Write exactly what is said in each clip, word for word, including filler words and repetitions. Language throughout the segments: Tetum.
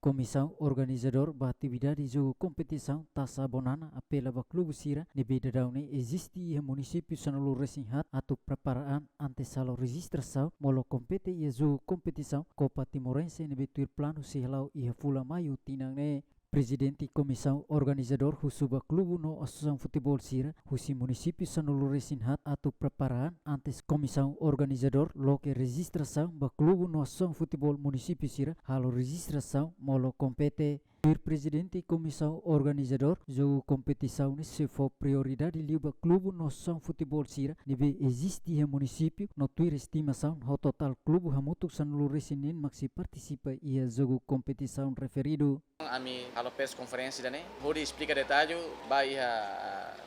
Komisaun organizadór ba atividade jogu kompetisaun Taça Abonana apela ba klubu sira ne'ebé daudaun ne'e eziste iha munisípiu sanulu-resin-haat atu prepara an antes halo rejistrasaun molok kompete iha jogu kompetisaun Copa Timorense ne'ebé tuir planu sei hala'o iha fulan Maiu tinan ne'e. Prezidente Komisaun Organizadór husu ba klubu no asosiasaun futeból sira husi munisípiu sanulu-resin-haat atu prepara an antes komisaun organizadór loke rejistrasaun ba klubu no asosiasaun futeból munisípiu sira halo rejistrasaun molok kompete. Tuir prezidente komisaun organizadór, jogu kompetisaun ne'e sei fó prioridade liu ba klubu no asosiasaun futeból sira ne'ebé eziste iha munisípiu no tuir estimasaun ho totál klubu hamutuk sanulu-resin-neen mak sei partisipa iha jogu kompetisaun referidu. Ami halo press conference ida-ne'e hodi esplika detallu ba iha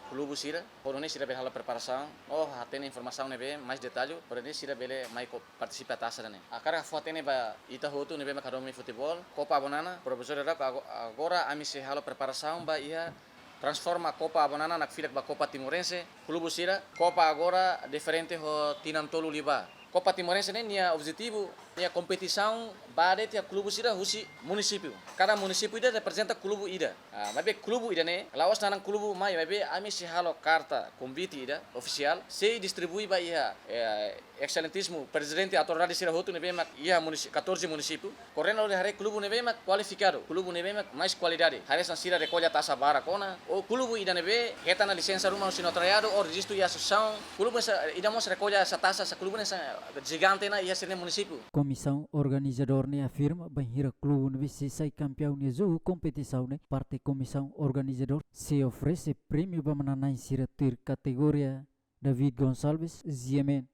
klubu sira, hodi nune'e sira bele halo preparasaun no hatene informasaun ne'ebé mais detallu, hodi nune'e sira bele mai ko partisipa taça ida-ne'e. Hakarak fó-hatene ba ita hotu ne'ebé mak hadomi futeból, Copa Abonana, provizóriu daudauk ago-, agora ami sei halo preparasaun ba iha transforma Copa Abonana nakfilak ba Copa Timorense, klubu sira, Copa agora diferente ho tinan tolu liubá. Copa Timorense ne'e nia objetivu, nia kompetisaun ba de'it iha klubu sira husi munisípiu. Kada munisípiu ida reprezenta klubu ida. Ah, maibé klubu ida-ne'e, la'ós naran klubu mai, maibé ami sei halo karta konvite ida ofisiál, sei distribui ba iha, eh, Exelentísimu Prezidente Autoridade sira hotu ne'ebé mak iha munisi-, catorze munisípiu, koordena hodi haree klubu ne'ebé mak kualifikadu, klubu ne'ebé mak mais kualidade. Hanesan sira rekolla taça barak ona, ou klubu ida ne'ebé hetan ona lisensa ruma husi notariadu, ou rejistu iha asosiasaun, klubu sa-, ida mós rekolla sá taça, sá klubu hanesan jigante ona iha sira-nia munisípiu. Komisaun organizadór ne'e afirma bainhira klubu ne'ebé sei sai kampiaun iha jogu kompetisaun ne'e, parte komisaun organizadór sei oferese prémiu ba manán-na'in sira tuir kategoria. David Gonçalves, G M N,